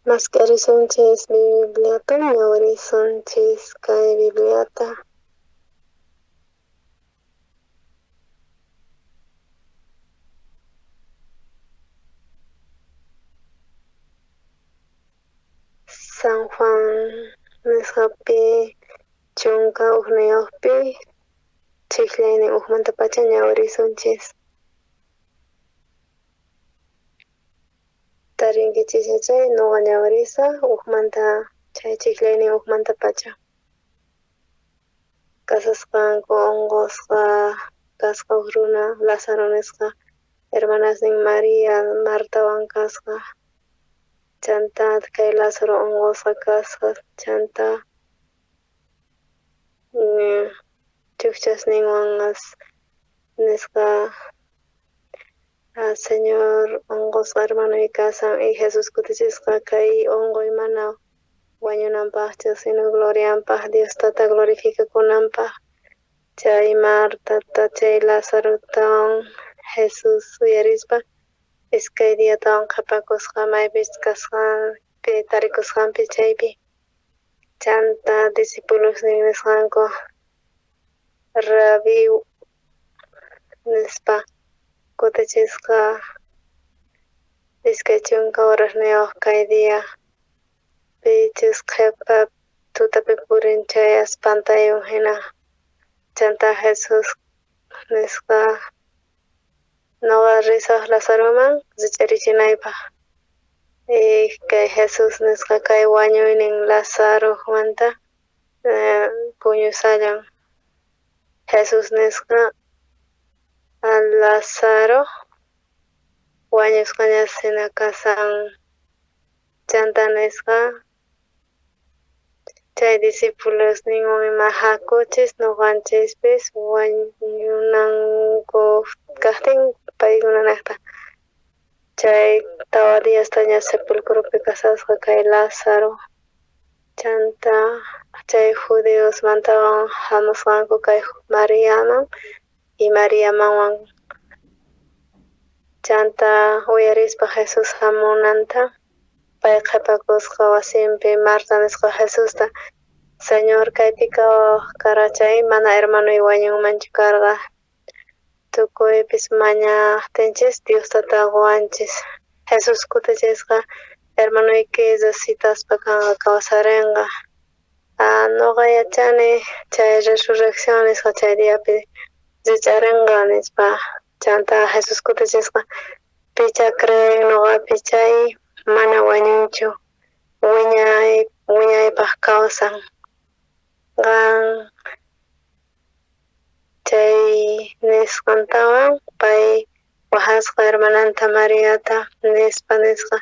Mask'arisunchis Bibliata, ñawirisunchis kay Bibliata. San Juan nisqapi 11pi chijllaynin ujmantapacha ñawirisunchis. Tarinkichis chay noqa ñawirisa ujmanta chay chijllaynin ujmantapacha. Kasasqanku onqosqa kasqa uj runa Lázaro nisqa hermanasnin María Martawan kasqa. Chanta kay Lázaro onqosqa kasqa chanta chujchasninwan nisqa Señor onqosqa hermanoy kasan y Jesús kutichisqa kay onqoy mana wañunanpaqchu sino glorianpaq Dios tata glorificakunanpaq chay Martata chay Lazarotawan Jesús uyarispa iskay diatawan qhapakusqa maypis kasqanpi tarikusqanpi chaypi chanta discipulosnin nisqanku Rabí nispa kutichisqa 20 horasniyoj kay día pichus qhepa tutapi purin chay aspantayun jina chanta Jesús nisqa noqa risaj Lazaroman rich'arichinaypaj y kay Jesús nisqa kay wañuynin Lazarojmanta puñusallan Jesús nisqa Lázaro wañusqaña jina kasan chanta nisqa chay discipulosninwan ima jakuchis noqanchispis wañunanku kajtin paykunanejta chay 4 diastaña sepulcropi kasasqa kay Lázaro chanta chay judiosmantawan jamusqanku kay Mariaman y Mariamanwan chanta uyarispa Jesús jamunanta pay qhepakusqa wasinpi Marta nisqa Jesusta Señor kaypi kawaj kara chay mana hermanoy wañunmanchu karqa tukuypis mañajtinchis Dios tata qowanchis Jesús kutichisqa hermanoyki resucitaspa kanqa kawsarenqa noqa yachani chay resurrección nisqa chay diapi rich'arenqa nispa chanta Jesús kutichisqa picha creen noqapi chay mana wañunchu wiñay wiñaypaj kawsan qan chay nisqantawan pay wajasqa hermananta Mariata nispa nisqa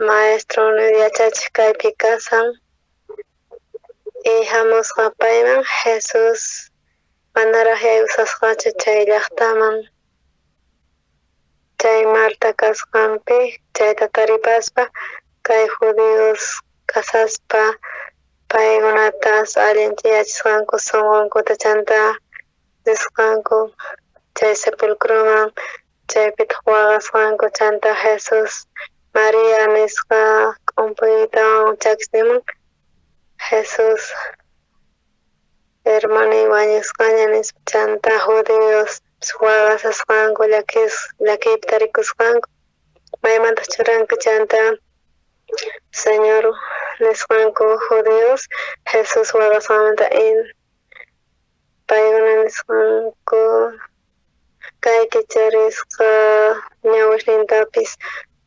maestro yachachej kaypi kasan y jamusqa payman Jesús manaraj yaykusasqachu chay llajtaman chay Marta kasqanpi chayta taripaspa kay judíos kasaspa paykunatas allin yachasqanku sonqonkuta chanta nisqanku chay sepulcroman chaypitaq waqasqanku chanta Jesús María nisqa k'umpuytawan chakisninman Jesús hermanoy wañusqaña nispa chanta judíos waqasasqanku llakiypi tarikusqanku maymantaq churanku chanta Señor nisqanku judíos Jesús waqasqanmanta paykuna nisqanku kay kicharisqa ñawisnintapis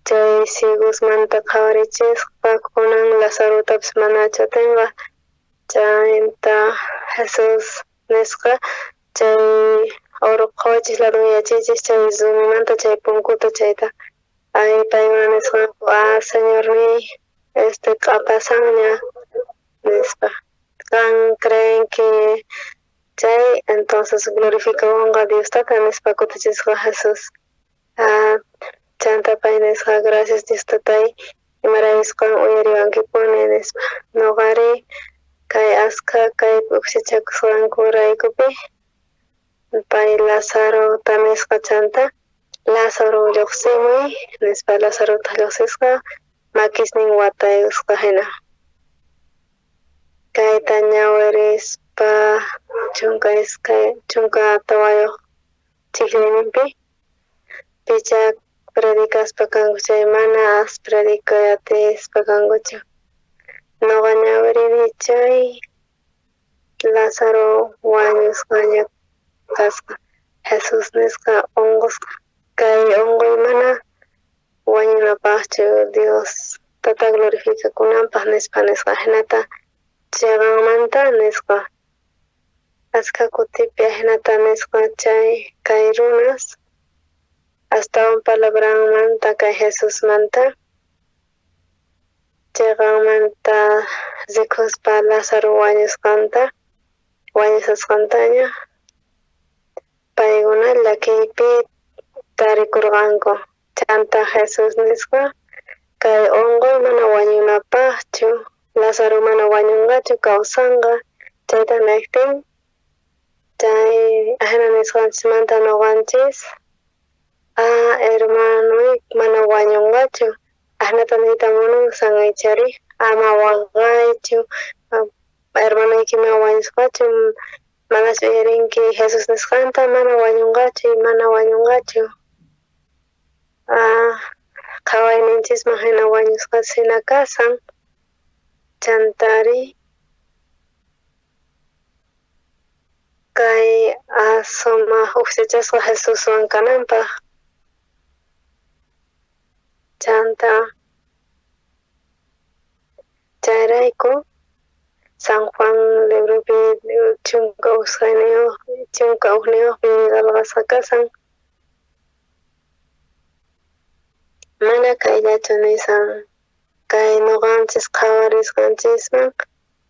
chay ciegosmanta qhawarichisqa kunan Lazarotapis mana chatenqa chanta Jesús nisqa chay orqhochis ladonyachiychis chay rumimanta chay punkuta chayta ay paykuna nisqanku Señorniy este q'apasanña nispa qan creenki chay entonces glorificawanqa Dios tata nispa kutichisqa Jesús chanta pay nisqa gracias Dios tatay imaraykus qan uyariwankipuni nispa noqari kay askha kaypi ujchachakusqankuraykupi pay Lazarota nisqa chanta Lázaro lluqsimuy nispa Lazarotaq lluqsisqa Makisnin watayusqa jina. Kayta ñawirispa 14 chijllayninpi picha predicaspa kanku chay mana as predicay atispa kankuchu. Noqa ñawirini chay Lázaro wañusqaña kasqa, Jesús nisqa onqosqa. Kay onqoy mana wañunapajchu, Dios Tata glorificakunanpaj nispa nisqa, ajinata cheqanmanta nisqa. Askha kutipi ajinata nisqa chay kay runas astawan palabranmanta kay Jesusmanta cheqanmanta rikuspa Lázaro wañusqanta wañusqantaña paykuna llakiypi tarikurqanku. Chanta Jesús nisqa kay onqoy mana wañunapajchu, Lázaro mana wañunqachu, kawsanqa. Chayta nejtin chay ajina nisqanchismanta noqanchis hermanoy mana wañunqachu, ajinata niyta munan sanaychari ama waqaychu, hermanoyki mana wañusqachu, manachu uyarinki Jesús nisqanta, mana wañunqachu, mana wañunqachu. Qhawayninchisman jina wañusqas jina kasan. Chantari kay sumaj ujchachasqa Jesuswan kananpaj. Chanta chayrayku San Juan libropi 11pi qhelqasqa kasan. Mana kayllachu nisan, kay noqanchis qhawarisqanchisman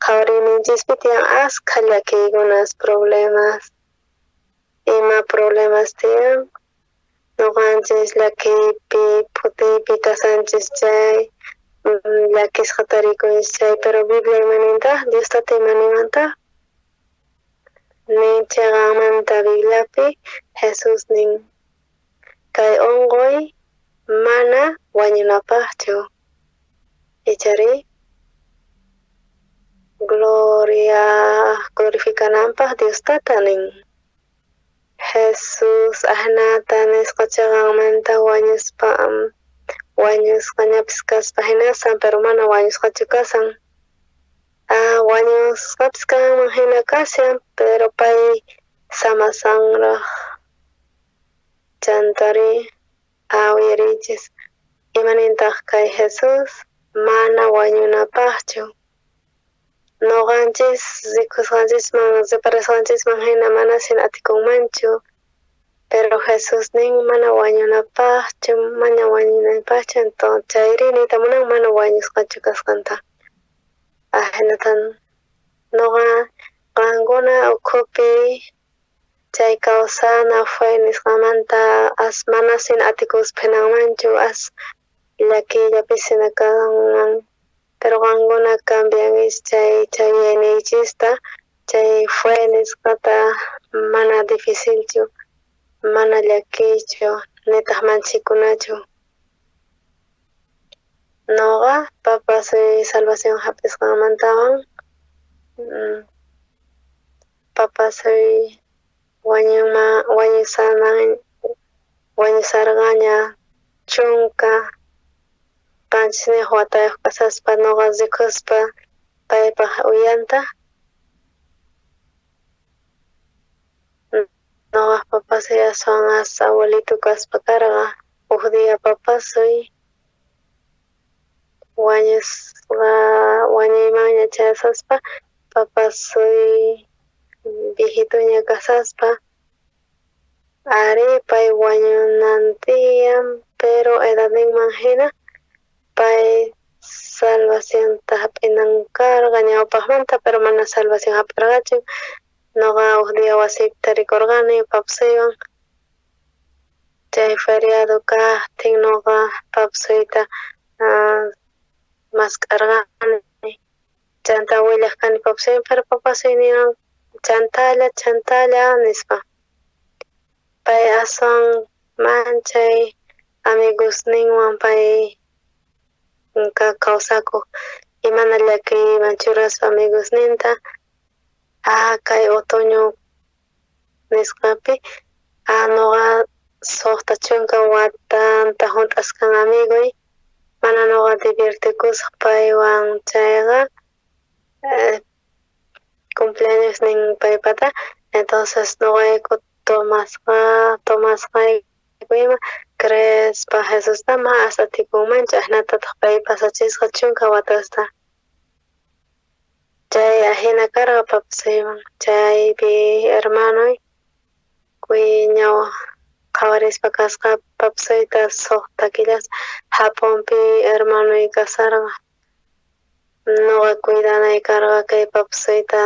qhawariyninchispi tiyan askha llakiykunas, problemas, ima problemas tiyan, noqanchis llakiypi phutiypi kasanchis chay llakisqa tarikunchis chay, pero Biblia imanintaj, Dios Tata imaninmantaj nin cheqanmanta Bibliapi Jesús nin kay onqoy mana wañunapajchu, ichari gloria glorificananpaj Dios Tata nin. Jesús ajinata nisqa cheqanmanta wañuspa wañusqañapis kaspa jinasan, pero mana wañusqachu kasan. Wañusqapis kanman jina kashan, pero pay samasanraj. Chantari uyariychis imanintaj kay Jesús mana wañunapajchu. Noqanchis rikusqanchisman reparasqanchisman jina mana sina atikunmanchu, pero Jesús nin mana wañunapajchu, mana wañunapajchu, entonces chayri niyta munan mana wañusqachu kasqanta. Ajinatan noqa qankuna ukhupi chay kawsana fe nisqamanta as mana sina atikuspa jinanmanchu, as llakiyllapis jina kanman, pero qankuna cambiankichis chay chay yuyayniykichista, chay fe nisqata mana dificilchu, mana llakiychu, nitaj manchikunachu. Noqa papasuy salvación hap'isqanmantawan papasuy wañusarqaña 17 watayoj kasaspa noqa rikuspa paypaj uyanta. Noqaj papasuy aswan as abuelito kaspa karqa. Uj día papasuy wañusqa wañuymanña chayasaspa papasuy viejituña kasaspa ari pay wañunan tiyan, pero edadninman jina pay salvacionta hap'inan karqa ñawpajmanta, pero mana salvación hap'irqachu. Noqa uj día wasiypi tarikurqani papasuywan chay feriado kajtin noqa papasuyta mask'arqani, chanta willaj kani papasuywan, pero papasuy niwan chantalla chantalla nispa. Pay aswan manchay amigosninwan pay Kawsakoj y mana llakiyman churaspa amigosninta. Kay otoño nisqapi noqa 60 watanta junt'asqan amigoy, mana noqa diviertikusaj paywan chayqa cumpleañosnin paypata. Entonces noqayku tomasqayku ima creespa Jesusta ma as atikunmanchu, ajinatataj pay pasachisqa 10 watasta. Chay ajina karqa papasuywan. Chaypi hermanoy ñawa qhawarispa kasqa papasuyta 6 killas Japonpi hermanoy kasarqa. Noqa cuidanay karqa kay papasuyta,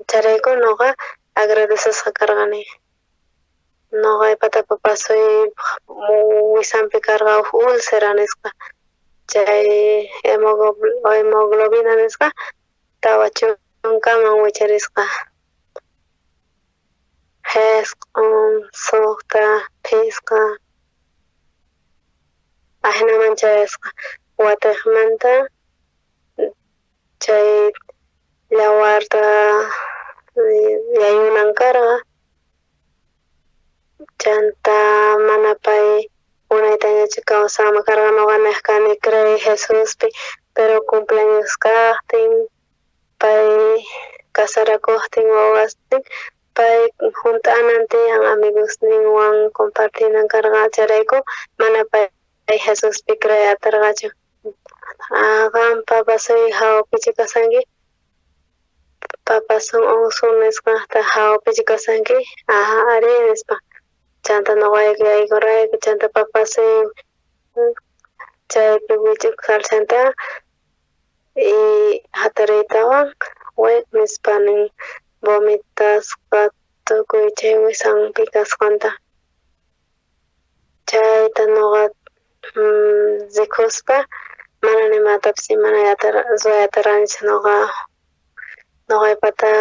chayrayku noqa agradecesqa karqani. Noqaypata papasuy wisanpi karqa uj úlcera nisqa, chay hemoglobina nisqa 40man wicharisqa. 9, 6, 5 ajinaman chayasqa. Watejmanta chay yawarta yayunan karqa. Chanta mana pay unaytañachu kawsanman karqa, noqa nej kani creey Jesuspi, pero cumpleaños kajtin, pay casarakojtin wawasnin, pay junt'anan tiyan amigosninwan compartinan karqa, chayrayku mana pay Jesuspi creey atarqachu. Qan papasuy jawpichu kasanki? Papasun onsun nisqajta jawpichu kasanki? Arí nispa. Chanta noqayku yaykurayku, chanta papasuy chaypi wich'ukusharqanta y jatariytawan wek nispa nin vomitasqa tukuy chay wisanpi kasqanta. Chayta noqa rikuspa mana nimatapis ruway atarqanichu noqa. Noqaypata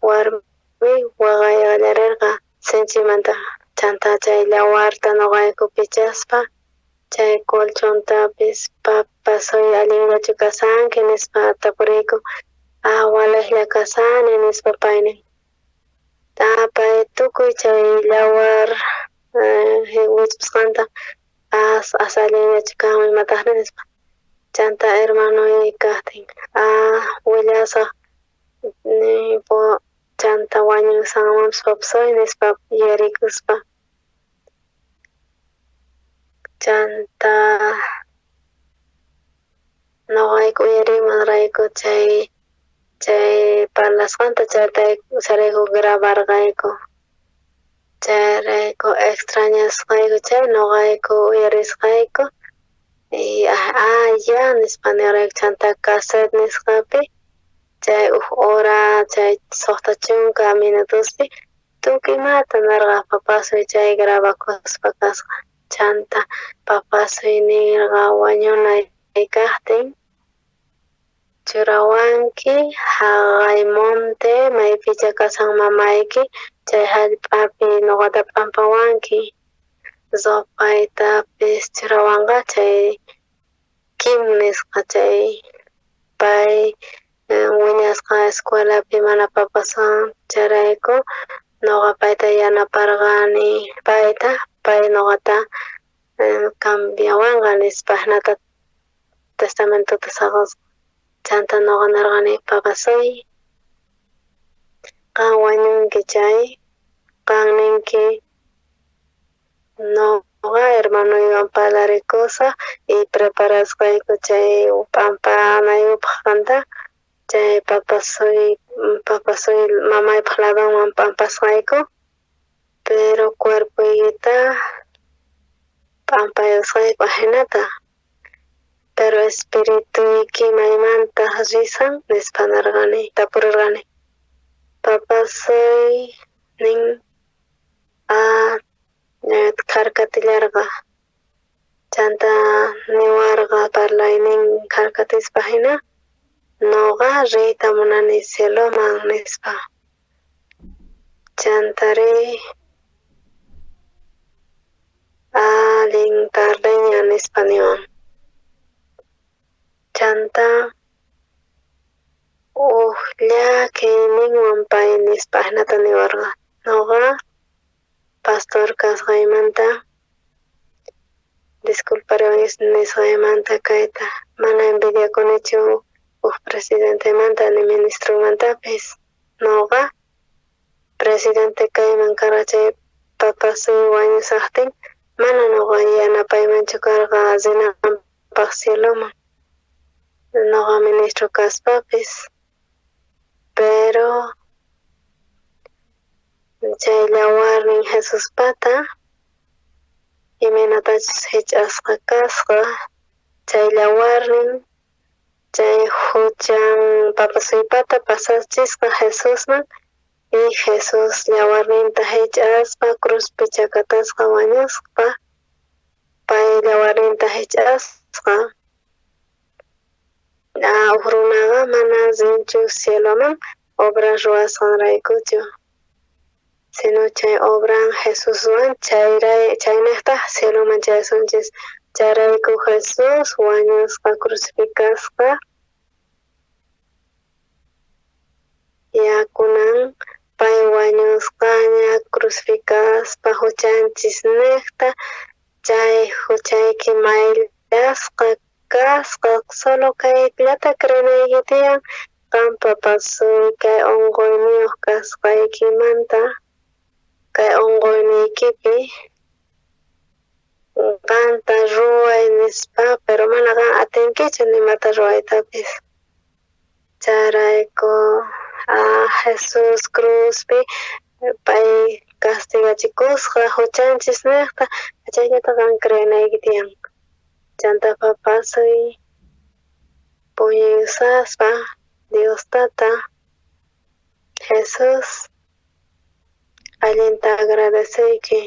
warmi waqay qallarerqa sinchimanta. Chanta chay yawarta noqayku pichaspa chay colchontapis papasuy allinllachu kasanki nispa tapuriyku. Walejlla kasani nispa pay nin. Pay tukuy chay yawar wich'usqanta as allinllachu kanman imatajri nispa. Chanta hermanoy kajtin willasaj chanta wañusanmanpis papasuy nispa yuyarikuspa. Chanta noqayku uyarimanrayku chay parlasqanta chayrayku grabarqayku. Chayrayku extrañasqayku chay noqayku uyarisqayku. Y ya nispa nirqayku. Chanta cassette nisqapi chay uj hora chay 60 minutospi tukuy imata nerqa papasuy chay grabakuspa kasqa. Chanta papasuy nirqa wañunay kajtin churawanki jaqay monte maypicha kasan mamayki chay jallp'api noqata p'ampawanki, ropaytapis churawanqa chay Kim nisqa chay pay wiñasqa escuelapi mana papaswan, chayrayku noqa payta yanaparqani, payta pay noqata cambiawanqa nispa jinata testamentota saqasqa. Chanta noqa nerqani papasuy qan wañunki chay, qan ninki noqa hermanoywan parlarikusaj y preparasqayku chay p'ampanaykupaj qanta, chay papasuy mamaypaj ladonman p'ampasqayku, pero cuerpoykita p'ampayusqayku ajinata, pero espirituyki maymantaj risan nispa nerqani, tapurirqani. Papasuy nin kharkatillarqa. Chanta niwarqa parlaynin kharkatispa jina noqa riyta munani cieloman nispa. Chantari allin tardeña nispa niwan. Chanta uj llakiyninwan pay nispa ajinata niwarqa, noqa pastor kasqaymanta disculpariwan nisqaymanta kayta, mana envidiakunichu uj presidentemanta ni ministromantapis, noqa presidente kayman karqa chay papasuy wañusajtin mana noqa yanapaymanchu karqa rinanpaj cieloman, noqa ministro kaspapis, pero chay llawarnin Jesuspata imaynatachus jich'asqa kasqa, chay llawarnin chay juchan papasuypata pasachisqa Jesusman y Jesús llawarninta jich'aspa cruzpi chakatasqa wañuspa pay llawarninta jich'asqa. Uj runaqa mana rinchu cieloman obras ruwasqanraykuchu, sino chay obran Jesuswan chaynejtaj cieloman chayasunchis. Chayrayku Jesús wañusqa crucificasqa yakunan pay wañusqaña crucificaspa juchanchis nejta chay juchayki mayllasqa kasqa, solo kayllata creenayki tiyan qan papasuy kay onqoyniyoj kasqaykimanta, kay onqoyniykipi qanta ruway nispa, pero mana qan atinkichu nimata ruwaytapis. Chayrayku Jesús cruzpi pay castigachikusqa juchanchis nejta, chayllata qan creenayki tiyan. Chanta papasuy puñusaspa Dios Tata Jesús allinta agradeceyki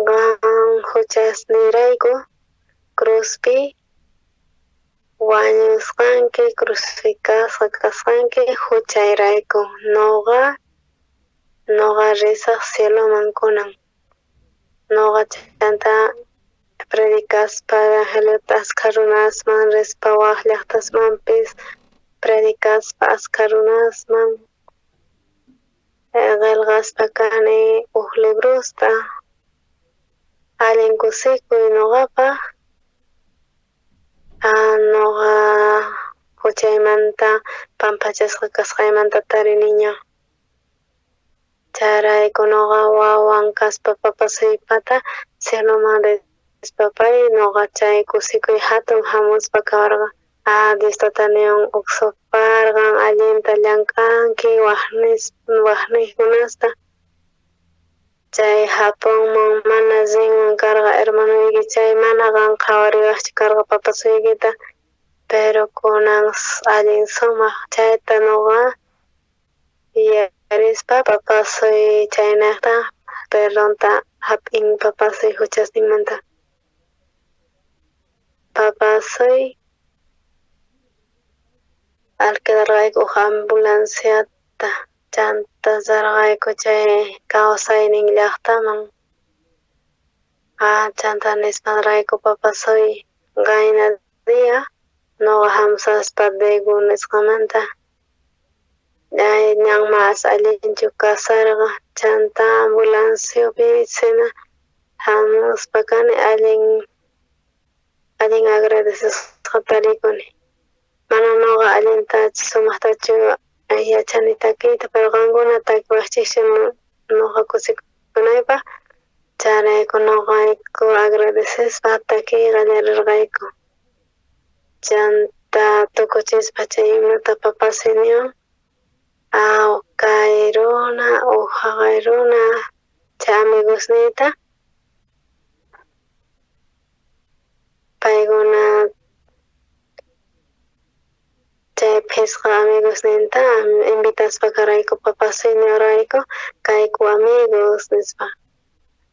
qan juchasniyrayku cruzpi wañusqanki, crucificasqa kasqanki juchayrayku. Noqa risaj cieloman kunan. Noqa chanta predicaspa evangeliota askha runasman rispa waj llajtasmanpis predicaspa askha runasman qelqaspa kani uj librosta. Allin kusikuy noqapaj, noqa juchaymanta pampachasqa kasqaymanta tariniña. Chayrayku noqa wawan kaspa papasuypata cieloman rispa pay noqa chay kusikuy hatun hamuspa kawarqa. Dios Tata niwan uqsuparqan allinta llank'anki wajniqkunasta. Chay Japonman mana rinman karqa hermanoyki chay mana qan qhawariwaqchu karqa papasuykita, pero kunan allin sumaq chayta noqa yarispa papasuy chaynejta perdonta hap'in papasuy juchasninmanta. Papasuy alquilarqayku uj ambulanciata chanta risqayku chay kawsaynin llajtaman. Chanta nispanrayku papasuy qayna día noqa hamusaspa Daegu nisqamanta ñan mas allinchu kasarqa chanta ambulanciopi cena hamuspa kani allin agradecesqa tarikuni. Mana noqa allintachu sumajtachu yachani takiyta, pero qankuna takiwajchikchu noqa kusikunaypaj. Chayrayku noqayku agradecespa takiy qallarirqayku. Chanta tukuchispa chay himnota papasuy niwan, kay runa uj jaqay runa chay amigosniyta paykuna chay phisqa amigosninta invitaspa karayku papasuy niwarqayku kayku amigos nispa.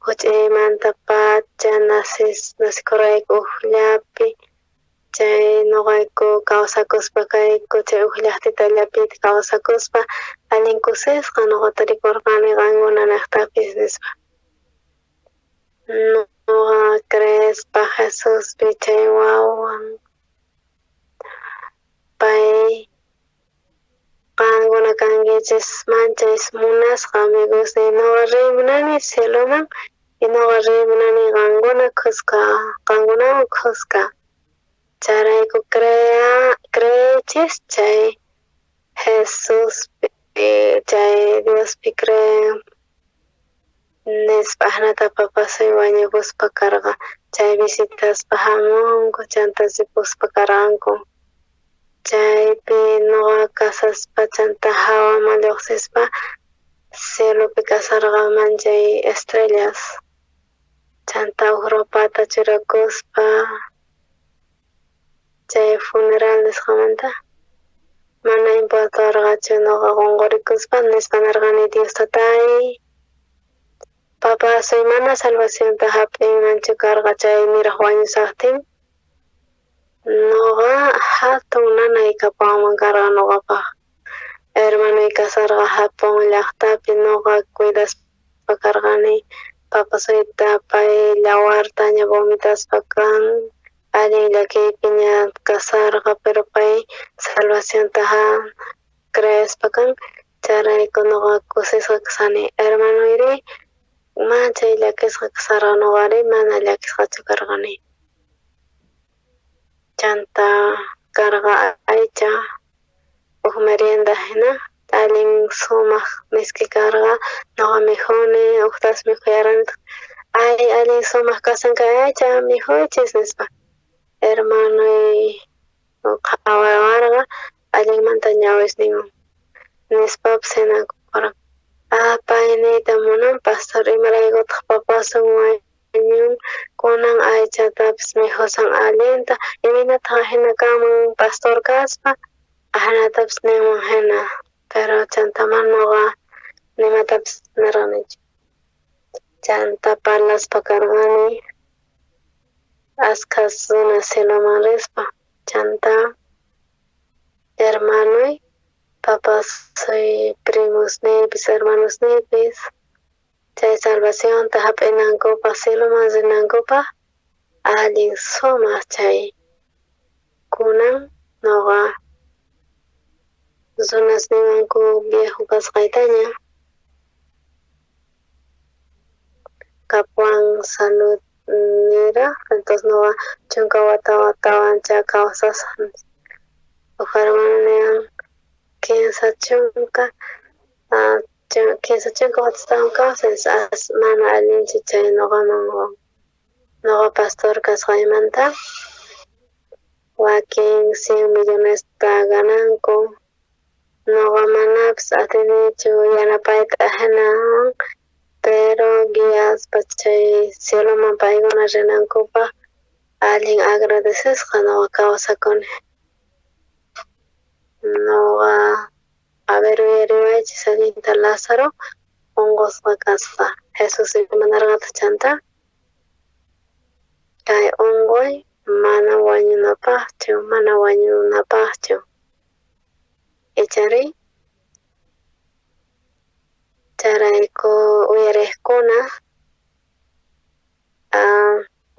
Juch'uymanta pacha nacikurqayku ujllapi chay noqayku kawsakuspa kayku chay uj llajtitallapi kawsakuspa allin kusisqa noqa tarikurqani qankuna nejtapis nispa. Noqa creespa Jesuspi chay wawan pay qankuna kankichis manchay munasqa amigosniy. Noqa riy munani cieloman y noqa riy munani qankuna khuska, qankunawan khuska. Chayrayku creeychis chay Jesuspi, chay Diospi creen nispa. Ajinata papasuy wañupuspa karqa chay visitaspa jamunku, chanta ripuspa karqanku. Chaypi noqa kasaspa chanta jawaman llojsispa cielopi kasarqa manchay estrellas. Chanta uj ropata churakuspa chay funeral nisqamanta mana importawarqachu noqa qonqorikuspa nispa nerqani Dios tatay, papasuy mana salvacionta jap'inmanchu karqa chay niraj wañusajtin. Noqa jatun nanay kapuwanman karqa noqapaj. Hermanoy kasarqa Japón llajtapi, noqa cuidaspa karqani papasuyta, pay llawartaña vomitaspa kan, allin llakiypiña kasarqa, pero pay salvacionta creespa kan, chayrayku noqa kusisqa kasani. Hermanoyri manchay llakisqa kasarqa, noqari mana llakisqachu karqani. Chanta karqa aycha uj merienda jina, allin sumaq misk'i karqa, noqa mikhuni, ujtas mikhuyarqanitaq, ay allin sumaq kasan kay aycha, mikhuychis nispa. Hermanoy qhawawarqa allinmanta ñawisninwan nispapis jinakuparqa. Ah, pay niyta munan pastor, imaraykutaq papasun wañun kunan aychatapis mikhusan allinta, imaynataq ajina kanman pastor kaspa, ajinatapis ninman jina, pero chanta mana noqa nimatapis nerqanichu. Chanta parlaspa karqani askhas runas cieloman rispa, chanta hermanoy papasuy primosniypis hermanosniypis chay salvacionta jap'inankupaj cieloman rinankupaj allin sumaq chay. Kunan noqa runas niwanku viejo kasqaytaña, kapuwan salud niraj, entonces noqa 10 watawancha kawsasaj. Uj hermano niwan 30, 30 watastawan kawsay, mana allinchu chay noqaman. Noqa pastor kasqaymanta wakin 100 millonesta gananku, noqa manapis atinichu yanapayta ajinawan, pero guiaspa chay cieloman paykuna rinankupaj allin agradecesqa noqa kawsakuni. Noqa a ver uyariwaychis allinta, Lázaro onqosqa kasqa. Jesús imanarqataq chanta? Kay onqoy mana wañunapajchu, mana wañunapajchu. Ichari? Chayrayku uyarejkuna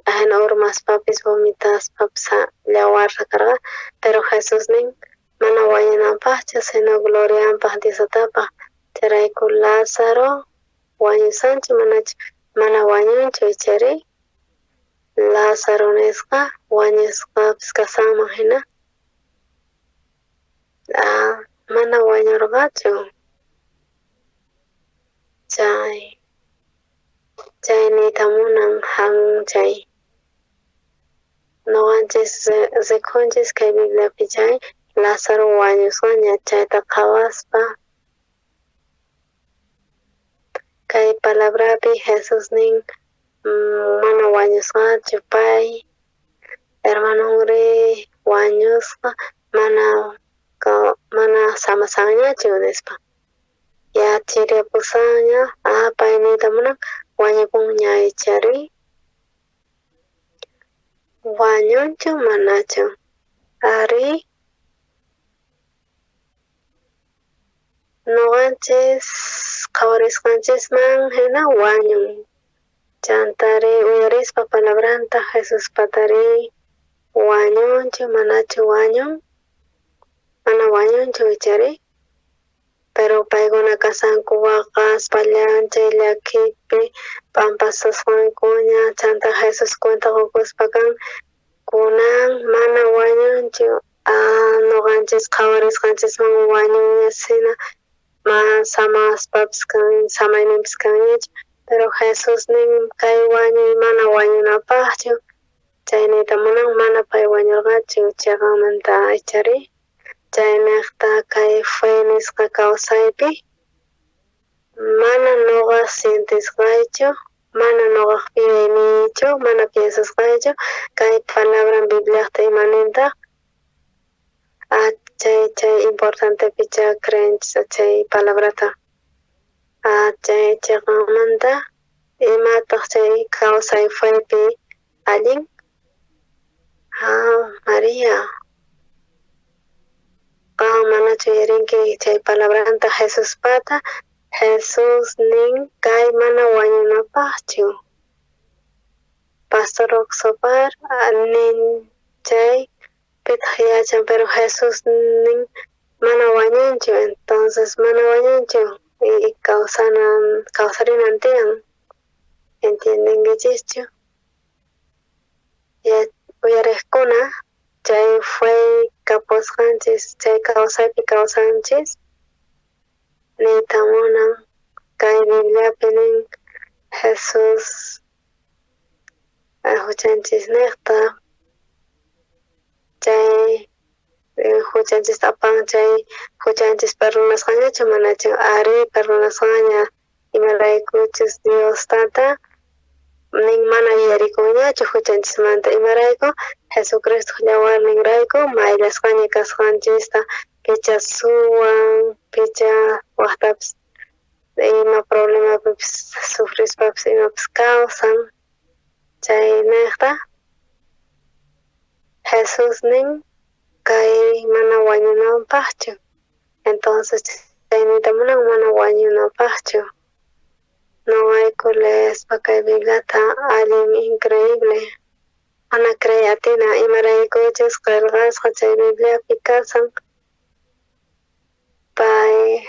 ajina urmaspapis vomitaspapis llawarta karqa, pero Jesús nin mana wañunanpajchu, sino glorianpaj Dios tatapaj. Chayrayku Lázaro wañusanchu manachu? Mana wañunchu, ichari? Lázaro nisqa wañusqapis kasanman jina, mana wañurqachu. Chay chay niyta munan jamun chay. Noqanchis rikunchis kay Bibliapi chay Lázaro wañusqaña, chayta qhawaspa kay palabrapi Jesús nin mana wañusqachu pay, hermanonri wañusqa, mana samasanñachu nispa. Ya chiriapusanña, pay niyta munan wañupunña, ichari? Wañunchu manachu? Ari, noqanchis qhawarisqanchisman jina wañun. Chantari uyarispa palabranta Jesuspatari wañunchu manachu wañun? Mana wañunchu ichari? Pero paykuna kasanku waqaspa chay llakipi p'ampasasqankuña chanta Jesús cuenta qukuspa kan kunan mana wañunchu noqanchis qhawarisqanchisman wañunñasina ma samaspapis kan samayninpis kanñachu pero Jesús nin kay wañuy mana wañunapaqchu chayniyta munan mana pay wañurqachu chiqanmanta ichari chaynejta kay fe nisqa kawsaypi mana noqa sientisqaychu mana noqaq yuyayniychu mana piensasqaychu kay palabran Bibliaqta imanintaq chay chay importantepicha creenchis chay palabrata chay chiqanmanta imataq chay kawsay fepi allin María qan manachu uyarinki chay palabranta Jesuspata Jesús nin kay mana wañunapaqchu Pastor Oxopar nin chay pitaq yachan pero Jesús nin mana wañunchu entonces mana wañunchu y kawsanan kawsarinan tiyan entiendenkichischu uyariqkuna chay fe kapusqanchis chay kawsaypi kawsanchis niyta munan kay Bibliapi nin Jesús huchanchisnejta chay huchanchista apan chay huchanchis perdonasqañachu manachu ari perdonasqaña imaraykuchus Dios tata nin mana yuyarikunñachu huchanchismanta imarayku Jesucristo llawarninrayku mayllasqaña kasqanchista picha suwan picha waqtapis ima problemapipis sufrispapis imapis kawsan chaynejta Jesús nin kay mana wañunanpaqchu entonces chayniyta munan mana wañunanpaqchu noqayku leespa kay Bibliata allin increíble mana creey atina imaraykuchus qillqasqa chay Bibliapi kasan pay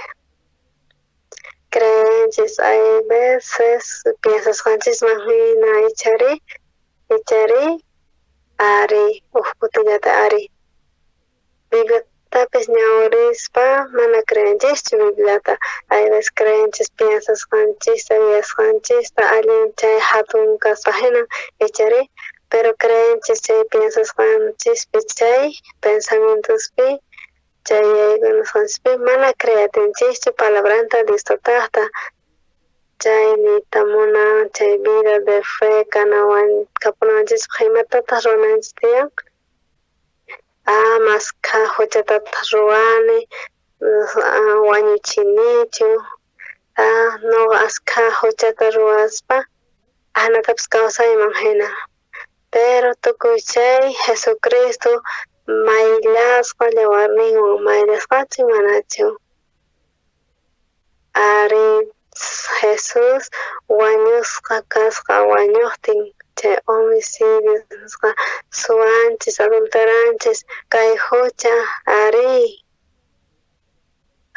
creenchis hay veces piensasqanchisman hina ichari ichari ari uj kutillata ari Bibliatapis ñawirispa mana creenchischu Bibliata hay veces creenchis piensasqanchista yuyasqanchista allin chay hatun kaspa hina ichari pero creenchis chay piensasqanchispi chay pensamientospi chay yuyaykunasqanchispi mana creatinchischu palabranta Dios tataqta chay niyta munan chay vida de fe kanawan kapunawanchispaq imatataq ruwananchis tiyan maskha huchatataq ruwani wañuchinichu noqa askha huchata ruwaspa ahinatapis kawsayman hina pero tukuy chay Jesucristo mayllasqa llawarninwan mayllasqachu manachu ari Jesús wañusqa kasqa wañuqtin chay homicidio nisqa suwanchis adulteranchis kay hucha ari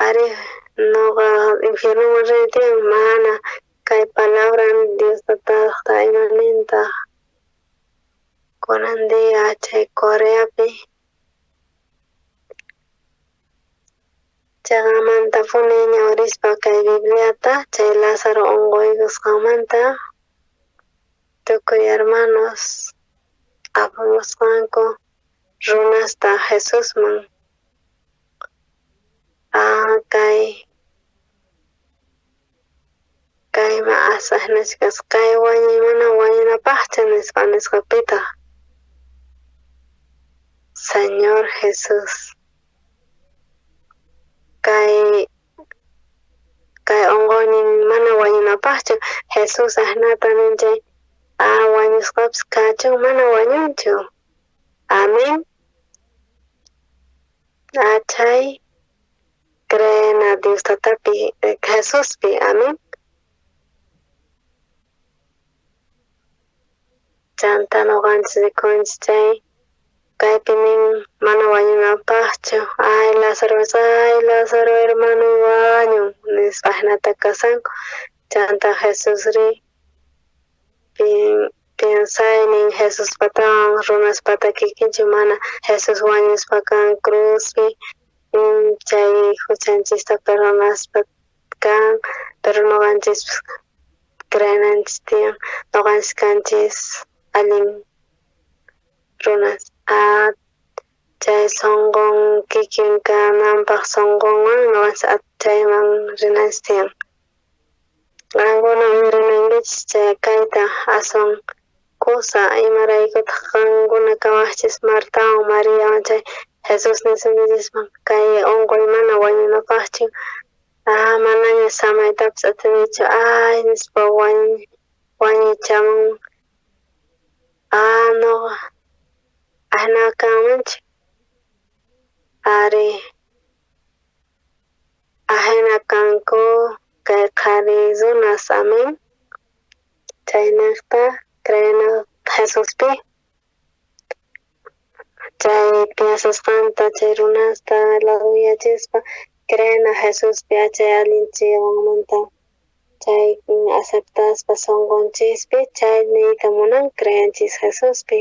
ari noqa infiernoman rini tiyan mana kay palabra Dios tataqta imanintaq kunan día chay Coreapi chayqamantapuni ñawirispa kay Bibliata chay Lázaro unquykusqanmanta tukuy hermanos apamusqanku runasta Jesusman kay kayma asaqnachkas kay wañuy mana wañunapaqchu nispa nisqapitaq Señor Jesús kay kay unquynin mana wañunapaqchu Jesús ahinata nin chay wañusqapis kachun mana wañunchu amén chay creena Dios tatapi Jesuspi amén. Chanta noqanchis rikunchis chay kaypi nin mana wañunanpaqchu. Ay Lázaro, ay Lázaro hermano wañun nispa jinata kasanku. Chanta Jesusri piensaynin Jesuspatawan runaspata kikinchu mana. Jesús wañuspa kan cruzpi chay juchanchista perdonaspa kan, pero noqanchis creenanchis tiyan, noqanchis kanchis allin runas. Chay sonqon kikin kananpaq sonqonwan noqanchis chayman rinanchis tiyan. Qankuna uyarinankichis chay kayta aswan kusa, imaraykutaq qankuna kawaqchis Martawan Mariawan chay Jesús nisunkichisman kay unquy mana wañunapaqchu, manaña samaytapis atinichu, ay nispa wañuychamun, noqa ajina kanmanchu, ari ajina kanku kay qhari runas, amén. Chaynejta creena Jesuspi, chay piensasqanta chay runasta laduyachispa creena Jesuspi chay allin chiqanmanta chay aceptaspa sonqonchispi chay niyta munan creenchis Jesuspi,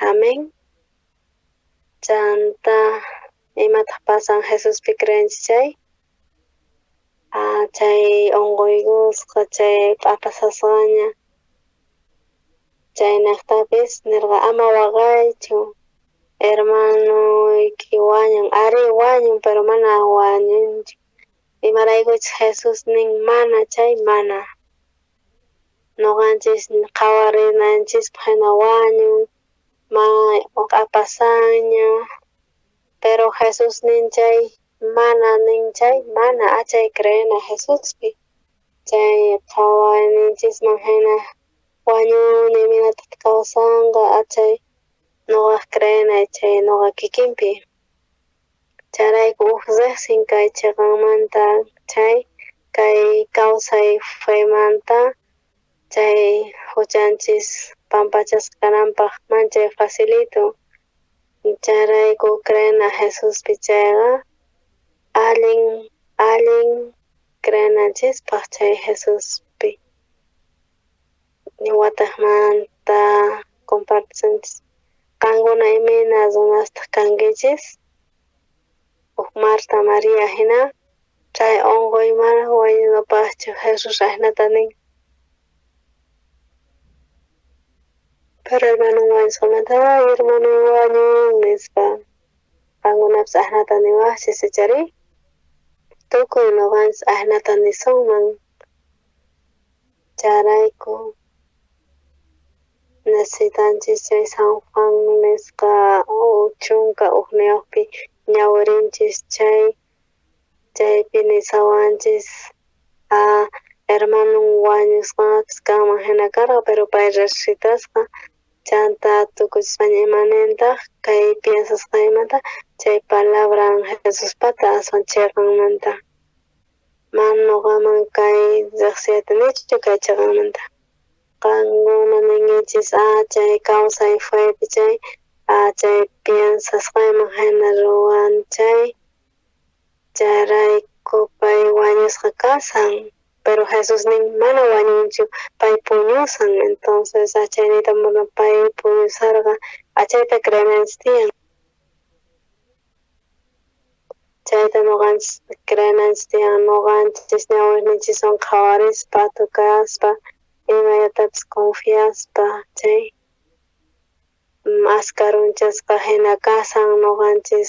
amén. Chanta imataq pasan Jesuspi creenchis chay chay unquykusqa chay p'apasasqaña chaynejtapis nirqa ama waqaychu hermanoyki wañun, ari wañun pero mana wañunchu, imaraykuchus Jesús nin mana chay mana, noqanchis qhawarinanchispaq hina wañun, q'apasanña, pero Jesús nin chay mana nin chay mana, achay creena Jesuspi, chay qhawayninchisman hina wañuni imaynataq kawsanqa achay noqaj creenay chay noqa kikinpi. Chayrayku uj riqsin kay chiqanmanta chay kay kawsay femanta chay juchanchis pampachasqa kananpaq manchay facilito. Chayrayku creena Jesuspi chayqa allin allin creenanchispaq chay Jesuspi. Wataqmanta compartisunchis. Qankuna imayna runastaq kankichis? Uj Marta María hina chay unquy mana wañunapaqchu Jesús ajinata nin. Pero hermano wañusqamanta, ay hermano wañun nispa qankunapis ajinata niwaqchis ichari? Tukuy noqanchis ajinata nisunman. Chayrayku necesitanchis chay San Juan nisqa 11 ñawirinchis chay chaypi nisawanchis hermanon wañusqapis kanman hina karqa, pero pay resucitasqa chanta tukuchispaña imanintaq kay piensasqaymanta chay palabran Jesuspata aswan chiqanmanta mana noqaman kay riqsiyatinichu kay chiqanmanta. Qankuna ninkichis chay kawsay fepi chay chay piensasqayman hina ruwan chay chayrayku pay wañusqa kasan, pero Jesús nin mana wañunchu pay puñusan, entonces chaynita munan pay puñusarqa achayta creenanchis tiyan. Chayta noqanchis creenanchis tiyan, noqanchis ñawirninchiswan qhawarispa tukaspa imayatapis confiaspa chay askarunchasqa hina kasan noqanchis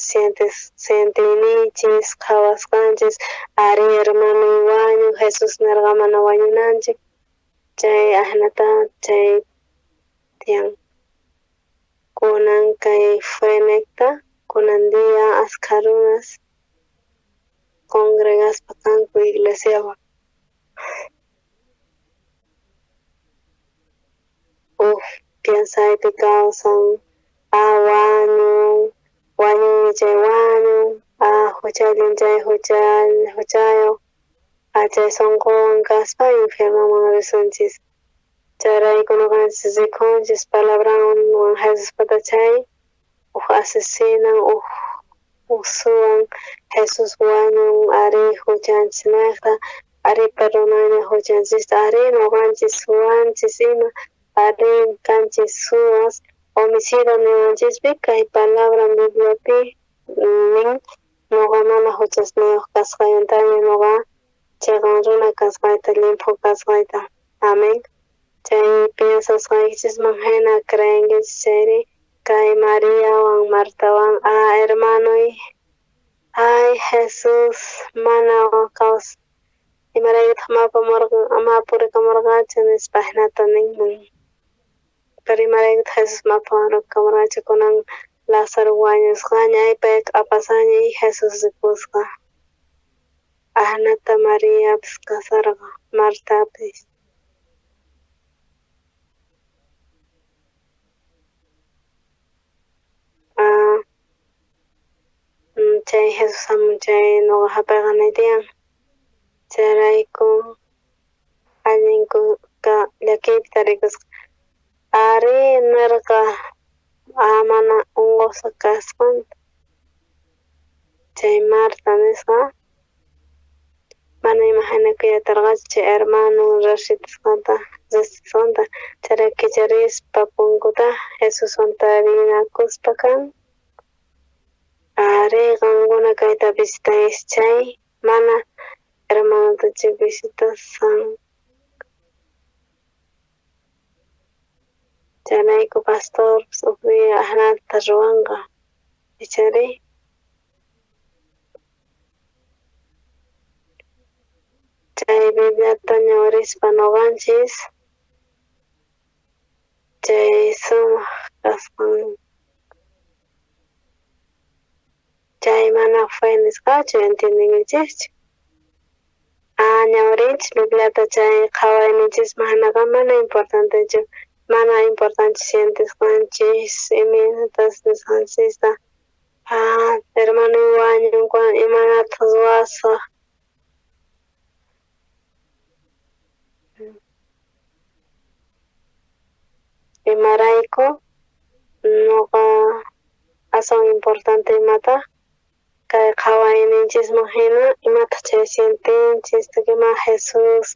sientiyninchis qhawasqanchis ari hermano wañun Jesús nirqa mana wañunanchik chay ajinata chay tiyan. Kunan kay fenecta kunan día askha runas congregaspa kanku iglesiawan. Uj piensaypi kawsan wañun wañunmi chay wañun juchallin chay juchayuq chay sonqowan kaspa infiernoman risunchis. Chayrayku noqanchis rikunchis palabranwan Jesuspata chay uj asesinan, uj suwan Jesús wañun ari juchanchisnejta, ari perdonanña juchanchista, ari noqanchis suwanchis ima, ari kanchis suwas, homicida niwanchispi kay palabra Bibliapi nin noqa mana juchasniyuq kasqaymantaña noqa cheqan runa kasqayta, llimphu kasqayta. Amén. Chay piensasqaykichisman hina creenkichis chayri kay Mariawan Martawan, hermanoy, ay Jesús mana kaws imaraykutaq mapurikamurqachu nispa hinata ninman. Pero imaraykutaq Jesús mapurikamurqachu kunan Lázaro wañusqaña, payqa apasaña y Jesús ripusqa. Ajnata Mariapis kasarqa, Martapis. Chay Jesús hamun chay noqa hap'iqanay tiyan. Chayrayku allin llakiypi tarikusqa. Ari nirqa mana unqusqa kasqanta. Chay Marta nisqa mana imajinakuyatarqachu chay hermano resucitasqanta, chayrayku kicharispa punkuta Jesuswan tarinakuspa kan. Ari qankuna kayta visitankichis chay mana hermanotachu visitasan. Chayrayku pastorpis uj día ajnata ruwanqa, ichari. Chay Bibliata ñawirispa noqanchis chay sumaq kasqan chay mana fe nisqachu, entiendenkichischu. Ñawirinchis Bibliata chay qhawayninchisman hinaqa mana importantechu, mana importante sientesqanchis imaynatas nisqanchista. Hermano wañun imanataq ruwasaq. Imarayku noqa aswan importante imataq kay qhawayninchisman hina imataq chay sientinchis ima Jesús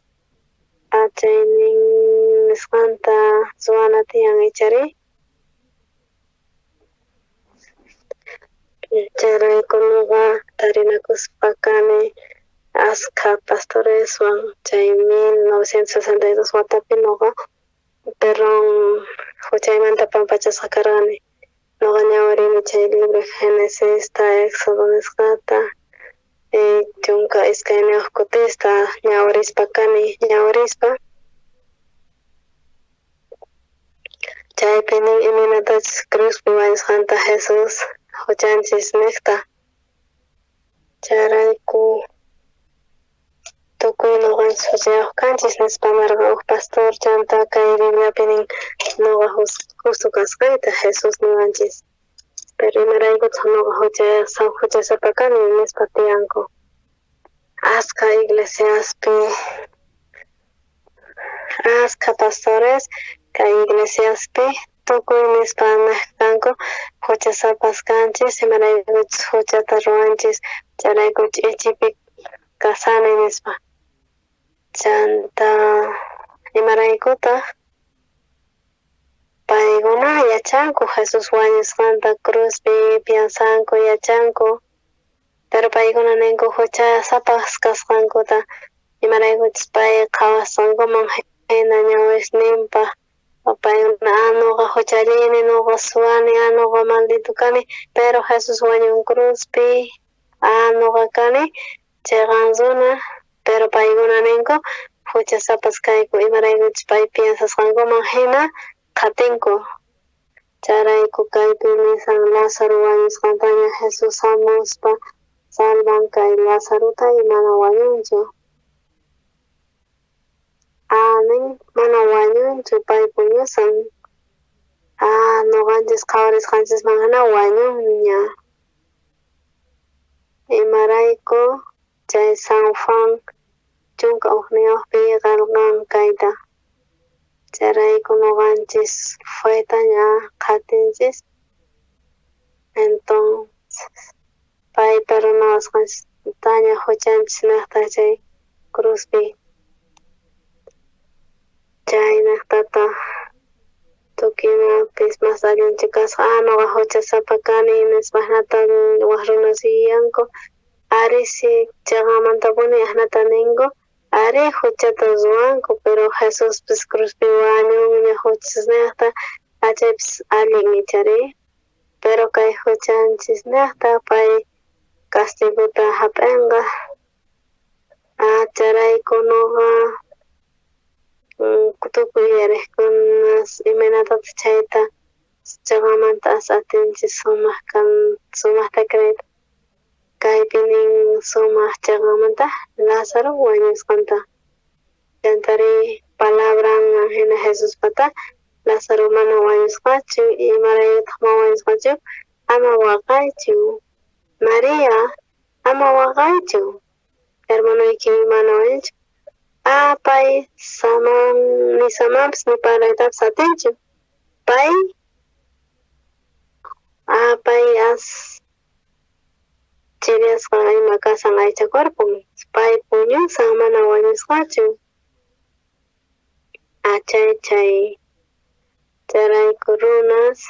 chaynin nisqanta ruwana tiyan ichari. Chayrayku noqa tarinakuspa kani askha pastoreswan chay 1962 watapi noqa perdón juchaymanta pampachasqa karqani. Noqa ñawirini chay libro Genesista, Éxodo nisqata, 12 kutista ñawirispa kani, ñawirispa. Chaypi nin imaynatachus cruzpi wañusqanta Jesús juchanchis niqta. Chayrayku tukuy noqanchis juchayuq kanchis nispa nirqa uj pastor chanta kay Bibliapi nin noqa justo kasqayta Jesús niwanchis. Pero imaraykutaq noqa juchasapa kani nispa tiyanku. Askha iglesiaspi, askha pastores kay iglesiaspi tukuy nispa nej kanku juchasapas kanchis imaraykuchus juchata ruwanchis chayrayku ch'ichipi kasani nispa. Chanta imaraykutaq paykuna yachanku Jesús wañusqanta cruzpi piensanku yachanku, pero paykuna ninku juchasapas kasqankuta imaraykuchus pay qhawasqankuman hina ñawisninpaq paykuna noqa juchallini, noqa suwani, noqa maldito kani, pero Jesús wañun cruzpi, noqa kani cheqan runa, pero paykuna ninku juchasapas kayku imaraykuchus pay piensasqankuman hina qhatinku. Chayrayku kaypi nisan Lázaro wañusqantaña Jesús hamuspa salvan kay Lázarota y mana wañunchu. Nin mana wañunchu pay puñusan. Noqanchis qhawarisqanchisman hina wañunña. Imarayku chay San Juan 11pi qelqan kayta. Chayrayku noqanchis fetaña qhatinchis. Entonces pay perdonawasqanchistaña huchanchis nejta chay cruzpi. Chay nejtata tukuy imapis mas allinchu kasqa. Ah, noqa huchasapa kani nispa jinata waj runas yuyanku. Ari si cheqamantapuni ajnata ninku. Ari huchata ruwanku, pero Jesuspis cruzpi wañunña huchasnejta, achaypis allin ichari. Pero kay huchanchisnejta pay castigota hap'enqa. Ah, chayrayku noqa tukuy uyarejkunas imaynatataq chayta cheqamanta as atinchis sumaq kan sumaqta creeyta. Kaypi nin sumaq cheqamanta Lázaro wañusqanta. Chantari palabran hina Jesuspata Lázaro mana wañusqachu, imaraykutaq mana wañusqachu, ama waqaychu. María, ama waqaychu. Hermanoyki mana wañunchu. Ah, pay saman ni samanpis ni parlaytapis atinchu. Pay ah, pay as chiriyasqa ima kasan aycha cuerpon. Pay puñusan mana wañusqachu. Achay chay chayrayku runas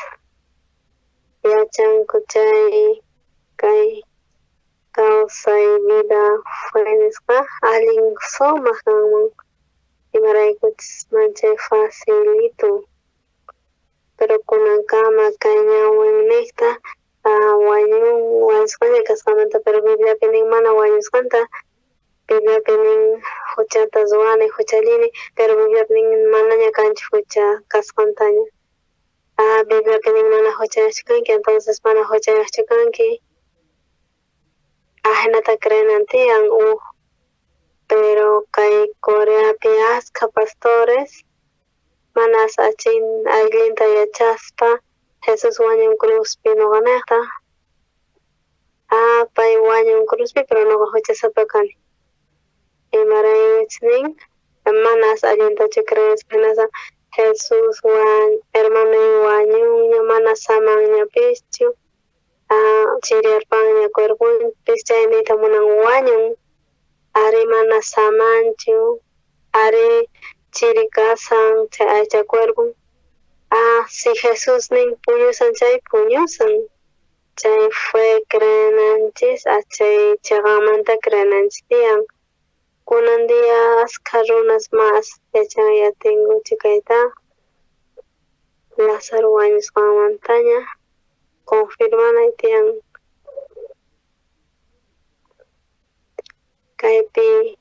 yachanku chay kay kawsay vida fe nisqa allin sumaq kanman imaraykuchus manchay facilito. Pero kunankama kay ñawinniqta wañun wañusqaña kasqanmanta, pero Bibliapi nin mana wañusqanta. Bibliapi nin huchata ruwani, huchallini, pero Bibliapi nin manaña kanchu hucha kasqantaña. Ah, Bibliapi nin mana huchayuqchu kanki, entonces mana huchayuqchu kanki. Ajinata creenan tiyan uj, pero kay Coreapi askha pastores manas achin allinta yachaspa Jesús wañun cruzpi noqanejta. Ah, pay wañun cruzpi, pero noqa huchasapa kani. Imaraykuchus nin manas allintachu creespa hinaspa Jesús hermanoy wañunña, mana samanñapischu, ah, chiriyarpanña cuerponpis, chay niyta munan wañun. Ari mana samanchu, ari chiri kasan chay aycha cuerpon. Ah, si Jesús nin puñusan chay puñusan. Chay fe creenanchis, chay cheqanmanta creenanchis tiyan. Kunan día askha runas mas yachan yatinkuchu kayta. Lázaro wañusqanmantaña confirmanay tiyan. Kaypi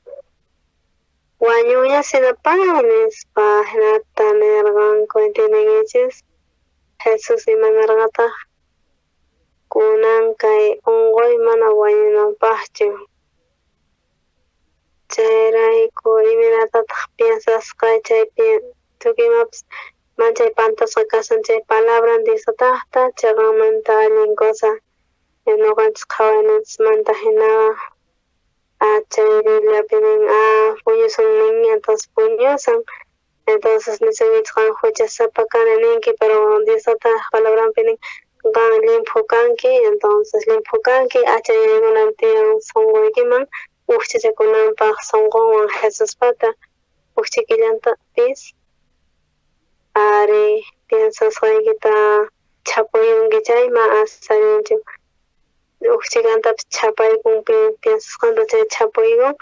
wañuña sinapay nispa hinata nirqanku, ¿entiendenkichis? Jesús imanarqataq kunan kay unquy mana wañunanpaqchu. Chayrayku imaynatataq piensasqay chaypi tukuy imapis manchay pantasqa kasan chay palabran Diosataqta cheqanmanta allin cosa noqanchis qhawaynanchismanta hinaqa. Ah, chay Bibliapi nin ah, puñusun nin, entonces puñusan. Entonces nisunkichis qan huchasapa kani ninki, pero Diosataq palabranpi nin qan llimphu kanki, entonces llimphu kanki, achayaykunan tiyan sunquykiman ujchachakunanpaq sunqunwan Jesuspata ujchikillantapis ari piensasqaykita chhapuyunki chay ma as allinchu. Ujchikantapis chhapaykun piensasqanta chay chhapuykun.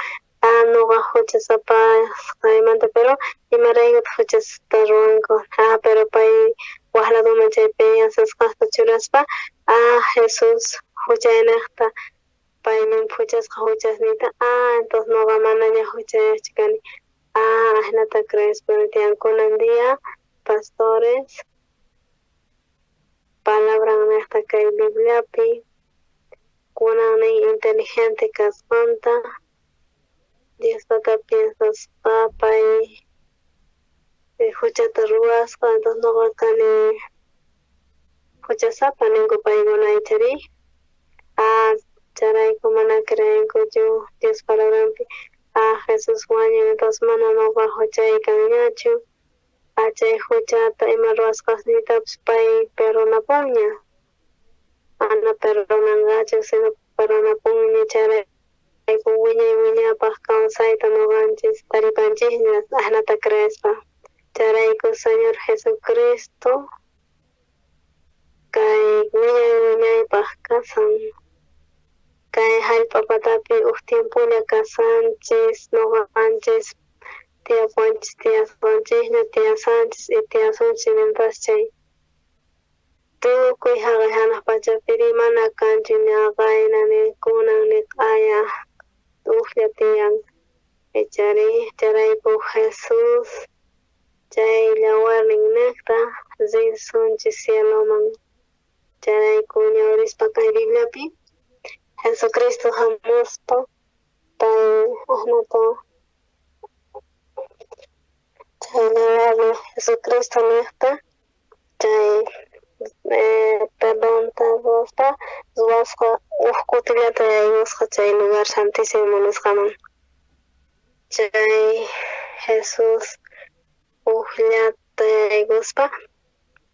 Ah, noqa huchasapa kasqaymanta, pero imaraykutaq huchasta ruwanku. Ah, pero pay waj ladoman chay piensasqanta churaspa, ah, Jesús huchaynejta pay llimphuchasqa huchasniyta, ah, entonces noqa manaña huchayuqchu kani. Ah, ajinata creespa tiyan kunan día pastores palabran nejta kay Bibliapi kunan nin inteligente kasqanta Diospata piensaspa pay huchata ruwasqa, entonces noqa kani huchasapa ninku paykuna ichari. Ah, chayrayku mana creenkuchu Dios palabranpi. Ah, Jesús wañun, entonces mana noqa huchay kanñachu. Chay huchata ima ruwasqasniytapis pay perdonapunña. Mana perdonanqachu, sino perdonapunña. Chayrayku wiñay wiñaypaj kawsayta noqanchis taripanchisña ajnata creespa. Chayrayku Señor Jesucristo kay wiñay wiñaypaj kasan. Kay jallp'a patapi uj tiempolla kasanchis noqanchis tiyapuwanchis tiyasqanchikña tiyasanchis y tiyasunchis mientras chay tukuy jaqay janaj pachapiri mana kanchu ñaqayna ni kunan ni q'aya ujlla tiyan ichari chayrayku Jesús chay llawarninnejta risunchis cieloman chayrayku ñawrispa kay Bibliapi Jesucristo hamuspa pay ajnata chay llawarnin Jesucristo nejta chay perdonta ruwaspa ruwasqa uj kutillata yaykusqa chay lugar santísimo nisqaman chay Jesús ujllata yaykuspa